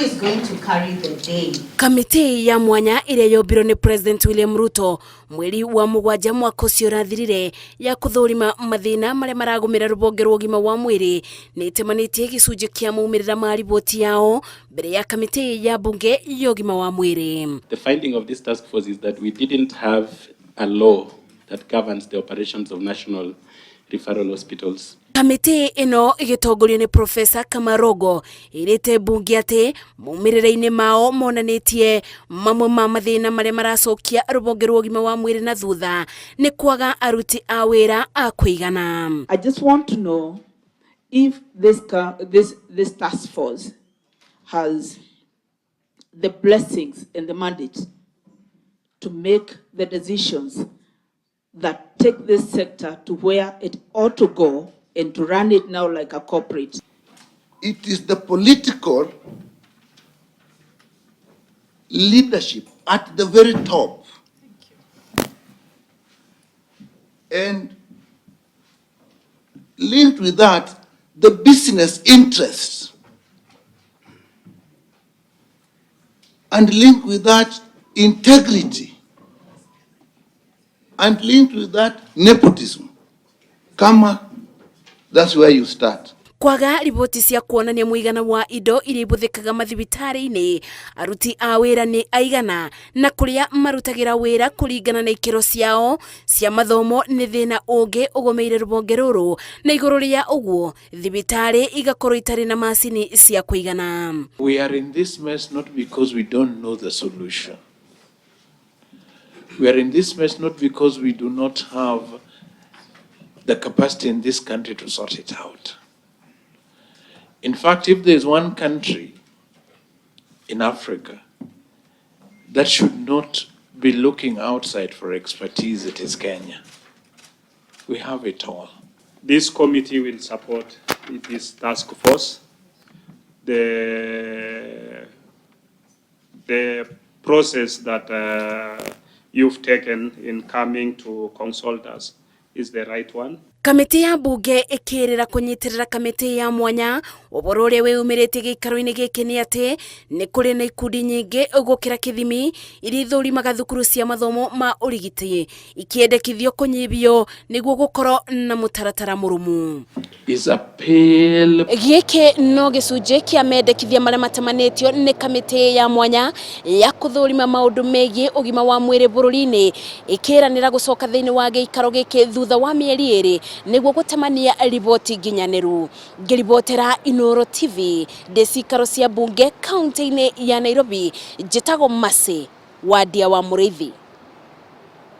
is going to carry the day? Kamĩtĩ ya mwanya ĩrĩa yombirwo nĩ President William Ruto mweri wa mũgwanja mwaka ũcio ũrathirire ya kũthũrima mathĩna marĩa maragũmĩra rũhonge rwa ũgima wa mwĩrĩ nĩ ĩtemanĩtie gĩcunjĩ kĩa maumĩrĩra ma riboti yao mbere ya kamĩtĩ ya mbunge ya ũgima wa mwĩrĩ. The finding of this task force is that we didn't have a law that governs the operations of national referral hospitals. Kamĩtĩ ĩno ĩgĩtongorio nĩ Profesa Kamarogo ĩrĩte mbunge atĩ maumĩrĩra-inĩ mao monanĩtie mamwe ma mathĩna marĩa maracokia rũhonge rwa ũgima wa mwĩrĩ na thutha nĩ kwaga aruti a wĩra a kũigana. I just want to know if this, this, this task force has the blessings and the mandate to make the decisions that take this sector to where it ought to go and to run it now like a corporate. It is the political leadership at the very top. And linked with that, the business interests. And linked with that, integrity. And linked with that, nepotism. Kama, that's where you start. Kwaga riboti cia kuonania mũigana wa indo iria ibũthĩkaga mathibitarĩ-inĩ, aruti a wĩra nĩ aigana na kũrĩa marutagĩra wĩra kũringana na ikĩro ciao cia mathomo nĩ thĩna ũngĩ ũgũmĩire rũhonge rũrũ, na igũrũ rĩa ũguo thibitarĩ igakorwo itarĩ na macini cia kũigana. We are in this mess not because we don't know the solution. We are in this mess not because we do not have the capacity in this country to sort it out. In fact, if there is one country in Africa that should not be looking outside for expertise, it is Kenya. We have it all. This committee will support this task force. The process that you've taken in coming to consult us is the right one. Kamĩtĩ ya mbunge ĩkĩrĩra kũnyitĩrĩra kamĩtĩ ya mwanya ũhoro ũrĩa wĩyumĩrĩtie gĩikaro-inĩ gĩkĩ nĩ atĩ nĩ kũrĩ na ikundi nyingĩ gũkĩra kĩthimi iria ithũrimaga thukuru cia mathomo ma ũrigiti ikĩendekithio kũnyihio nĩguo gũkorwo na mũtaratara mũrũmu. Is a pale Gĩkĩ no gĩcunjĩ kĩa mendekithia marĩa matemanĩtio nĩ kamĩtĩ ya mwanya ya kũthũrima maũndũ megiĩ ũgima wa mwĩrĩ bũrũri-inĩ ĩkĩranĩra gũcoka thĩinĩ wa gĩikaro gĩkĩ thutha wa mĩeri 2 nĩguo gũtemania riboti nginyanĩru. Ngĩribotera Inooro TV ndĩ cikaro cia mbunge kaunti-inĩ ya Nairobi, njĩtagwo Mercy Wandia wa Mũrĩithi.